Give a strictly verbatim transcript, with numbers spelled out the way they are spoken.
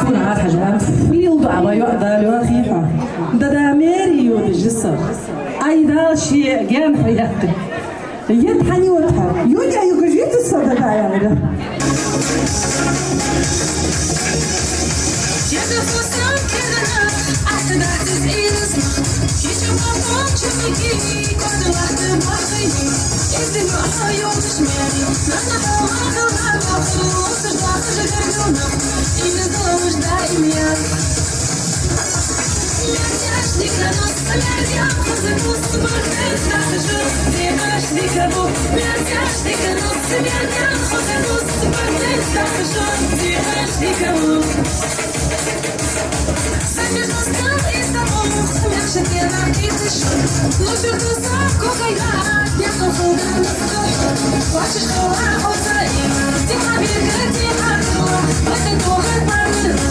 Хьажа, лил да, ва йоӀ Дала йоахий хьо. Дада мери йодаш са. Ай, Дала ший гаьна хьо яккха. Ед хьан йода хьо? Йода югаш йита са дада яра.